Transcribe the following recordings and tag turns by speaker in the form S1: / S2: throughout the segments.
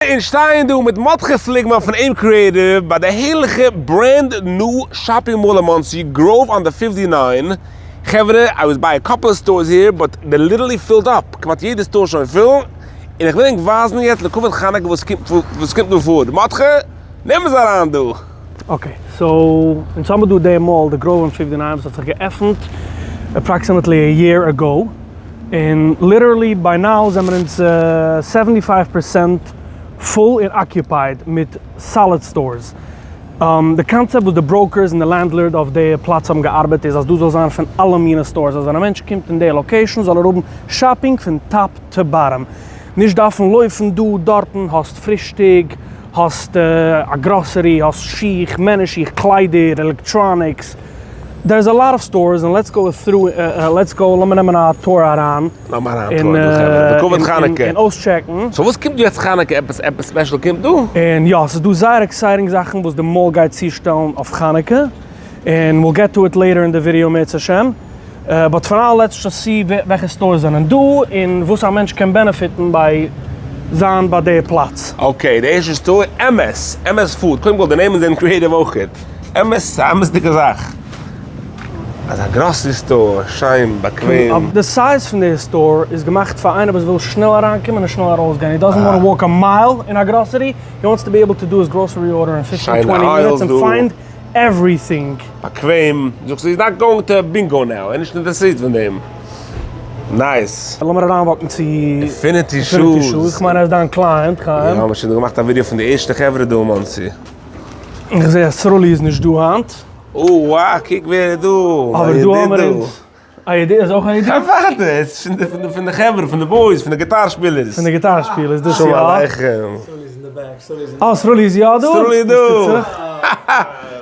S1: אונז שטייען דא מיט מרדכי פליגמאן פון עים Creative ביי די הערליכע brand new shopping mall אין מאנסי, Grove on the 59. חברה, I was by a couple of stores here but they literally filled up, כמעט יעדע store שוין פול, און איך וויל ענק ווייזן יעצט לכבוד חנוכה וואס וואס קומט דא פאר. מרדכי, נעם אונז אריין דא.
S2: Okay, so אונז האמיר דא די mall, די Grove on 59 וואס האט זיך געעפנט approximately a year ago. און literally by now זעמיר אונז seventy five percent full און occupied מיט solid stores. די קאנצעפט וואס די brokers און די landlord אויף די פלאץ האבן געארבעט איז אז דא זאל זיין פון אלע מיני stores אז ווען א מענטש קומט אין די location זאל ער האבן shopping פון top to bottom נישט דארפן לויפן דא דארטן האסט פרישטאג האסט א גראסערי האסט שיך מענער שיך קליידער electronics. There is a lot of stores און let's go through let's go לאמיר נעמען א tour אריין.
S1: לאמיר אריין tour ן דא חברה לכבוד חנוכה.
S2: און אויסטשעקן.
S1: So וואס קומט דא יעצט חנוכה עפעס עפעס special קומט דא?
S2: און יא ס'איז דא זייער exciting זאכן וואס די mall גייט צושטעלן אויף חנוכה און we'll get to it later אין די ווידיאו אם ירצה השם but for now let's just see וועלכע stores זענען דא און וואס א מענטש קען benefit ן ביי זיין ביי די פלאץ.
S1: Okay די ערשטע store אמת אמת Food קודם כל די נעמען זענען creative אויכעט. אמת, ס'איז א אמת'דיגע זאך. אזא grocery store, שיין, באקוועם.
S2: די size פון די store איז געמאכט פאר איינער וואס וויל שנעל אריינקומען און שנעל ארויסגיין, he doesn't want to walk a mile אין א grocery, he wants to be able to do his grocery order אין fifteen twenty minutes and find everything.
S1: באקוועם, זאגסט he's not going to bingo now, ער איז נישט אינטערעסירט פון דעם. Nice.
S2: לאמיר אריינוואקן צו
S1: Infinity Shoes.
S2: כ'מיין ער איז דיין client, חיים.
S1: יא, מ'האט שוין געמאכט א ווידעא פון די ערשטע חברה דא אין מאנסי.
S2: איך זעה אז סרולי איז נישט דא היינט.
S1: אוה קוק ווער איז דא.
S2: אבער דא האמער אונז א ידיד, איז אויך א ידיד?
S1: אוודאי, עס איז פון די חברה, פון די boys, פון די גיטאר שפילערס.
S2: פון די גיטאר שפילערס, דאס יא.
S1: שלום עליכם.
S3: סרולי איז אין די back, סרולי איז אין די
S2: אה, סרולי איז יא דא?
S1: סרולי איז דא!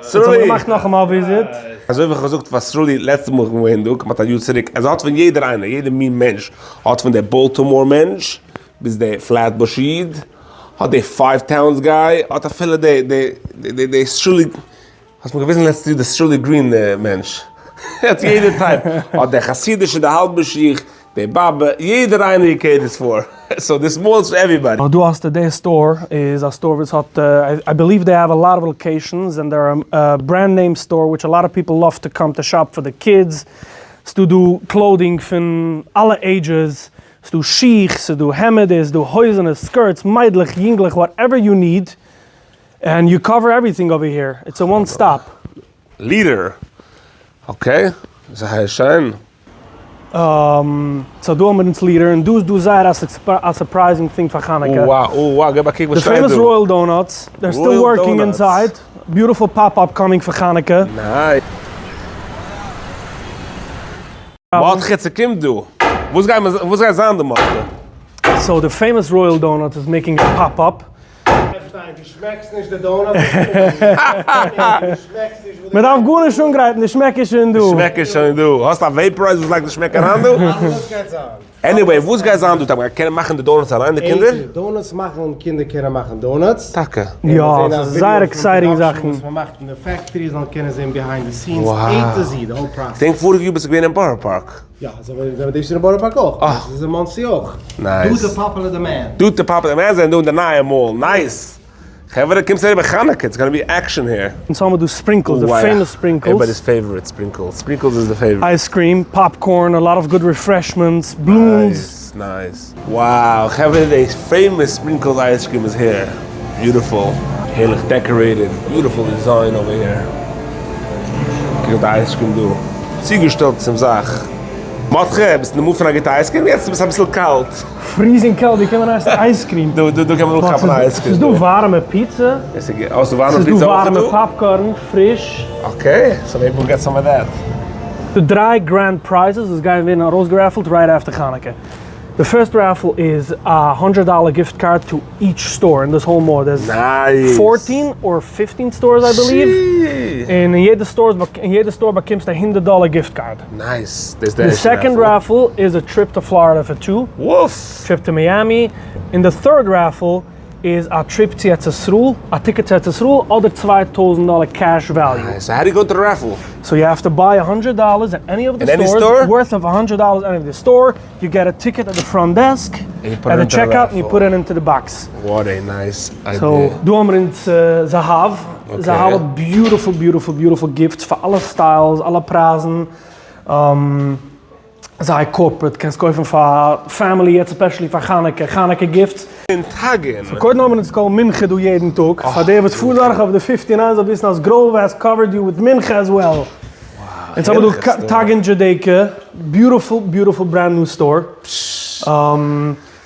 S2: סרולי! יעצט האט מען געמאכט נאכאמאל א visit.
S1: אזוי ווי איך האב געזאגט פאר סרולי לעצטע מאל איך בין געווען דא, כמעט א יאר צוריק, אז האט פון יעדער איינער, יעדער מין מענטש, האט פון דער באלטימאר מענטש, ביז דער פלעטבוש איד, האט די Five Towns guy, האט אפילו די די די די סרולי, האסט מיר געוויזן לעצטע יאר די סרולי גרין מענטש, האט יעדע type, האט די חסידישע די האלבע שיך, די באבע, יעדער איינער he caters for, so this mall is for everybody.
S2: דא האסטו די store איז א store וואס האט I believe they have a lot of locations and they're a brand name store which a lot of people love to come to shop for the kids, ס'דא דא clothing פון אלע ages, ס'דא שיך, ס'דא העמעדער, ס'דא הויזענעס, skirts, מיידלעך, יונגלעך, whatever you need, and you cover everything over here, it's a one stop.
S1: לידער, okay, זייער שיין.
S2: So דא האמיר אונז לידער, און דא איז דא זייער א surprising thing פאר חנוכה.
S1: אוה אוה, געב א קוק וואס שטייט דא.
S2: די famous Royal Donuts, they're still working inside, beautiful pop up coming פאר חנוכה.
S1: Nice. מרדכי ס'קומט דא? וואס גייט וואס גייט זיין דא מרדכי?
S2: So די famous Royal Donuts איז making א pop up.
S3: עפשטיין, דו שמעקסט נישט די donuts?
S2: מען דארף גארנישט אנגרייטן, די שמעק איז שוין דא.
S1: די שמעק איז שוין דא. האסט א vaporizer וואס לייגט די שמעק אריין דא?
S3: וואס גייט זיין?
S1: Anyway, וואס גייט זיין דא? מ'גייט קענען מאכן די donuts אליין די קינדער?
S3: Donuts מאכן, קינדער קענען מאכן donuts.
S1: טאקע?
S2: יא, ס'איז זייער exciting זאכן.
S3: וואס מ'מאכט אין די factory זאלן קענען זען behind the scenes, A to Z, the whole process.
S1: כ'דענק פאריגע יאר ביסטו געווען אין בארא פארק.
S3: יא, זענען מיר דאס אין בארא פארק אויך. דאס איז אין מאנסי אויך.
S1: Nice.
S3: Due to popular demand.
S1: Due to popular demand זענען דא אין די נייע mall. Nice! חברה קומטס אריבער חנוכה, it's gonna be action here.
S2: אונז האמיר דא Sprinkles, די famous Sprinkles.
S1: Everybody's favorite Sprinkles, Sprinkles איז די favorite.
S2: Ice cream, popcorn, a lot of good refreshments, balloons.
S1: Nice nice. Wow חברה די famous Sprinkles ice cream איז here. Beautiful. הערליך decorated. Beautiful design over here. קוק אויף די ice cream דא. צוגעשטעלט צום זאך. מרדכי, ביסט אין די mood פון א גוטע ice cream יעצט? ביסט אביסל קאלט.
S2: Freezing קאלט, ווי קען מען עסן ice cream?
S1: דא דא קען מען אנכאפן א ice cream.
S2: ס'איז דא ווארעמע פיצא.
S1: ס'איז דא ווארעמע פיצא אויך
S2: דא? Popcorn, פריש.
S1: Okay, so maybe we'll get some of that.
S2: די דריי grand prizes וואס גייען ווערן ארויסגערעפלט right after חנוכה. די first raffle איז א הונדרעט dollar gift card to each store אין this whole mall. There's fourteen or fifteen stores I believe. און אין יעדע store אין יעדע store באקומסטו א הונדרעט dollar gift card.
S1: Nice. דאס איז די
S2: די
S1: ערשטע
S2: second
S1: raffle.
S2: Raffle איז א trip to Florida for two.
S1: וואף!
S2: Trip to Miami. און די third raffle. איז א trip צו ארץ ישראל, א ticket צו ארץ ישראל, אדער 2000 דאלער cash value.
S1: Nice, so how do you go to the raffle?
S2: So you have to buy 100 dollars at any of the
S1: In any
S2: stores,
S1: store?
S2: worth of 100 dollars any of the store, you get a ticket at the front desk,
S1: And you put
S2: at
S1: it
S2: the
S1: into the
S2: checkout, and you
S1: raffle.
S2: put it into the box.
S1: What a nice idea.
S2: So, דא האבן מיר אונז זהב.
S1: Okay.
S2: זהב האט beautiful, beautiful, beautiful gifts פאר אלע styles, אלע פרייזן. זייער corporate, קענסט קויפן פאר family, יעצט especially פאר חנוכה, חנוכה gifts.
S1: אין טאגן.
S2: So קודם האבן מיר אונז קול מנחה דא יעדן טאג. פאר דער וואס פארט דורך אויף די 59 זאל וויסן אז Grove has covered you with מנחה as well. אונז האבן דא טאגן Judaica, beautiful, beautiful brand new store.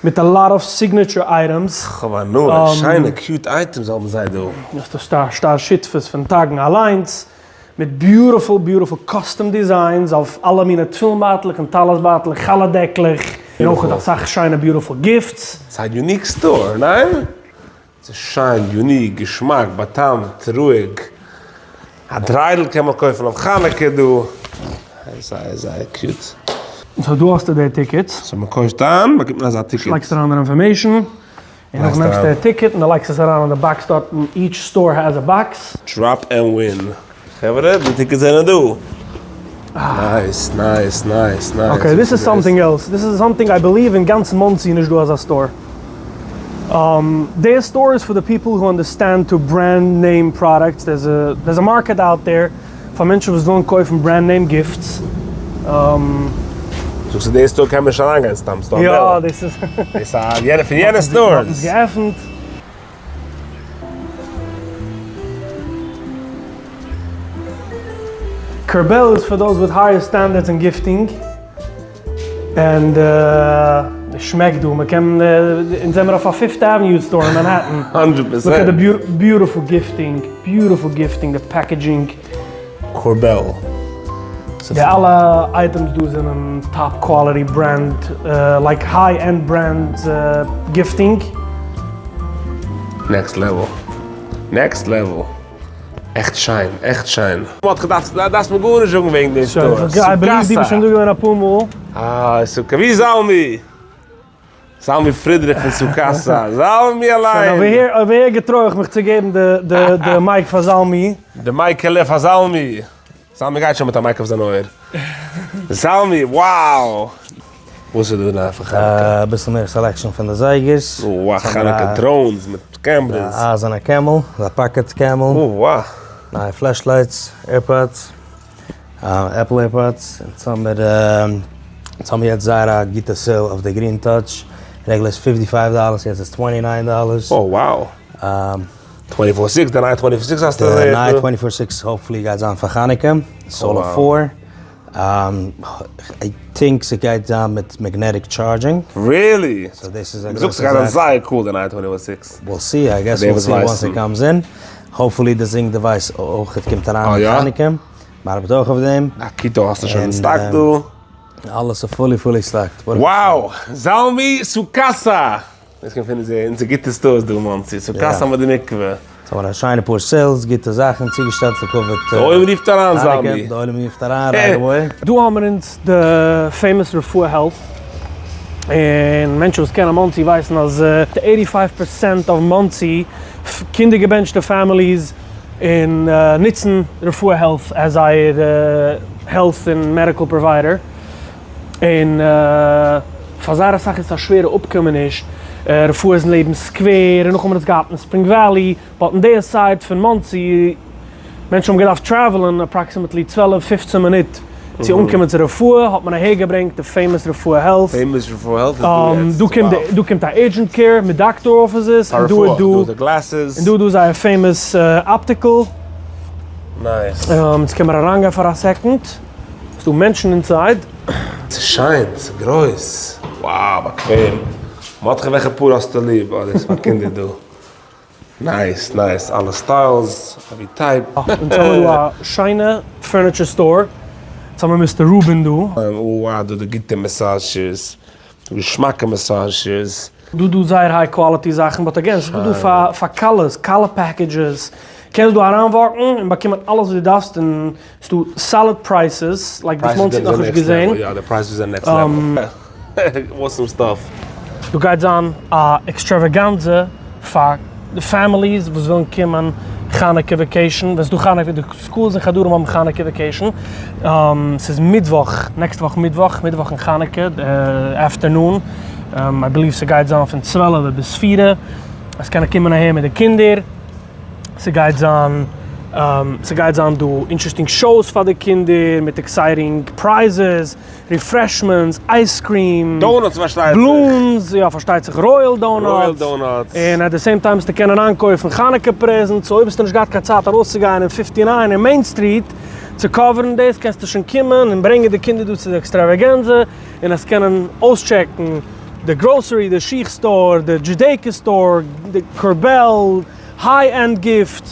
S2: מיט a lot of signature items.
S1: כ'האב הנאה, שיינע cute items האבן זיי דא.
S2: דאס איז שטר שותפות פון טאגן אליינס, מיט beautiful beautiful custom designs אויף אלע מיני תפילין בייטלעך און טלית בייטלעך, חלה דעקלעך, און אויך אסאך שיינע beautiful gifts.
S1: ס'איז א unique store, ניין? ס'איז שיין, unique, געשמאק, בא'טעמ'ט, רואיג. א דריידל קען מען קויפן אויף חנוכה דא. זייער זייער cute.
S2: So דא האסטו די tickets.
S1: So מען קויפט איין, באקומט מען אזא ticket.
S2: לייגסט אריין דיין information, און נאכדעם נעמסטו די ticket און די לייגסט עס אריין אין די box דארטן, each store has a box.
S1: Drop and win. חברה, די tickets זענען דא. Nice, nice, nice, nice.
S2: Okay, this is something else. This is something I believe אין גאנץ מאנסי איז נישט דא אזא store. די store איז for the people who understand to brand name products. There's a market out there פאר מענטשן וואס ווילן קויפן brand name gifts.
S1: זאגסטו די store קען מען נישט אריינגיין סתם, ס'דא א bell.
S2: יא, דאס איז.
S1: דאס איז א יענע פון יענע stores.
S2: מ'האט עס געעפנט. Korbel איז for those with higher standards in gifting. And שמעקט דא, מ'קען, אונז זעמיר אויף א Fifth Avenue store אין Manhattan.
S1: 100 percent.
S2: Look at the beautiful gifting, beautiful gifting, the packaging.
S1: Korbel.
S2: די אלע items דא זענען top quality brand, like high end brand gifting.
S1: Next level. Next level. עכט שיין, עכט שיין. מ'האט געדארפט, דארפסט מיר גארנישט זאגן וועגן דעם store.
S2: I believe דו ביסט שוין דא געווען אפאר מאל.
S1: אה, סוכה. ווי איז זלמי? זלמי פרידריך פון סוכסא. זלמי אליין.
S2: שוין, over here געטרוי איך מיך צו געבן די mic פאר זלמי.
S1: די מייקעלע פאר זלמי. זלמי גייט שוין מיט א mic אויף זיין אויער. זלמי, wow! וואס איז דא ניי פאר חנוכה?
S4: אביסל מער selection פון די זייגערס.
S1: Wow, חנוכה drones מיט cameras.
S4: א אייזערנע Camel, א pocket Camel.
S1: Wow.
S4: נייע flashlights, AirPods, Apple AirPods. אונז האמיר יעצט זייער א גוטע sale אויף די Green Touch. Regular איז 55 dollars, יעצט איז 29 dollars.
S1: Oh wow. 24 six, די נייע 24 six האסטו
S4: די נייע 24 six hopefully גייט זיין פאר חנוכה, Solar 4. I think ס'גייט זיין מיט magnetic charging.
S1: Really?
S4: So דאס איז א
S1: מ'זאגט
S4: גרויסע
S1: ס'גייט זיין
S4: זאך.
S1: זייער cool די נייע 24 six.
S4: We'll see, I guess
S1: דער
S4: we'll
S1: וואס
S4: see
S1: ווייסט.
S4: once it comes in. Hopefully די Zing device אויך קומט אריין
S1: אה,
S4: מיט
S1: יא?
S4: חנוכה. מ'ארבעט אויך אויף דעם.
S1: א קיטא האסטו שוין אין stock דא.
S4: אלעס איז fully fully stocked.
S1: Wow! זלמי סוכסא! דאס קען פון אונזער גוטע stores דא אין מאנסי, סוכסא מיט די מקווה.
S4: So האבן א שיינע פאר sales, גוטע זאכן צוגעשטעלט לכבוד
S1: די עולם רופט אריין זלמי.
S4: די עולם רופט אריין right away.
S2: דא האבן מיר אונז די famous רפואה Health, און מענטשן וואס קענען מאנסי ווייסן אז eighty five percent of מאנסי קינדער געבענטשטע families און נוצן רפואה Health as זייער health און medical provider, און פאר זייער אסאך איז עס א שווערע אפקומעניש, רפואה איז לעבן סקווער, און נאכדעם האט מען עס געהאט אין ספרינג וואלי, but אין די side פון מאנסי, מענטשן האבן געדארפט travel ען approximately 12 15 מינוט צו אנקומען צו רפואה, האט מען אהער געברענגט די famous רפואה Health.
S1: Famous רפואה Health איז דא יעצט,
S2: דא קומט
S1: wow.
S2: דא קומט א urgent care מיט doctor offices, און דא איז דא,
S1: דא איז די glasses.
S2: און דא איז דא זייער famous optical.
S1: Nice.
S2: יעצט קען מען אריינגיין פאר א second, ס'דא מענטשן inside.
S1: ס'איז שיין, ס'איז גרויס. Wow, באקוועם. מרדכי וועלכע פאר האסטו ליב? אה, דאס איז פאר קינדער דא. Nice, nice, אלע styles, every type.
S2: אונז האבן דא א שיינע furniture store, אונז האבן Mister רובין דא.
S1: Wow, דא די גוטע massagers, די געשמאקע massagers.
S2: דא דא זייער high quality זאכן, but again, ס'איז דא דא פאר כלות, כלה packages, קענסט דא אריינוואקן און באקומען אלעס וואס דו דארפסט, און ס'איז דא solid prices, like וואס מאנסי האט נאכנישט געזען.
S1: יא, די prices זענען next level. Awesome stuff.
S2: דא גייט זיין א extravaganza. פאר די families וואס ווילן קומען חנוכה vacation, ווען ס'דא חנוכה, די schools און חדרים האבן חנוכה vacation, ס'איז מיטוואך, next וואך מיטוואך, מיטוואך אין חנוכה afternoon, I believe ס'גייט זיין פון צוועלעווע ביז פירע, עס קענען קומען אהער מיט די קינדער, ס'גייט זיין ס'גייט זיין דא interesting shows פאר די קינדער מיט exciting prizes. Refreshments, ice cream,
S1: donuts פארשטייט זיך.
S2: Balloons, יא פארשטייט זיך royal
S1: royal
S2: donuts,
S1: donuts.
S2: און at the same time וועסטו קענען איינקויפן חנוכה presents, so אויב האסטו נישט געהאט קיין צייט ארויסצוגיין אין fifty nine אין Main Street צו cover ן דאס, קענסטו שוין קומען און ברענגען די קינדער דא צו די extravaganza און עס קענען אויסטשעקן די grocery, די שיך store, די Judaica store, די קורבעל. High end gifts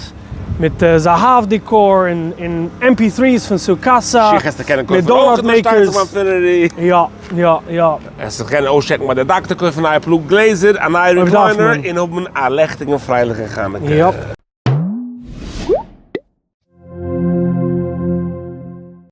S2: מיט זהב decor און MP threes פון Su Casa
S1: שיך עסטו קענען
S2: מיט
S1: קויפן אויך
S2: donut makers. יא יא יא.
S1: עסטו קענען אויסטשעקן ביי די דאקטער קויפן נייע פלוג גלעזער א נייע
S2: אויב דארף
S1: recliner
S2: מען.
S1: און האבן א לעכטיגן פרייליכן חנוכה.
S2: יאפ.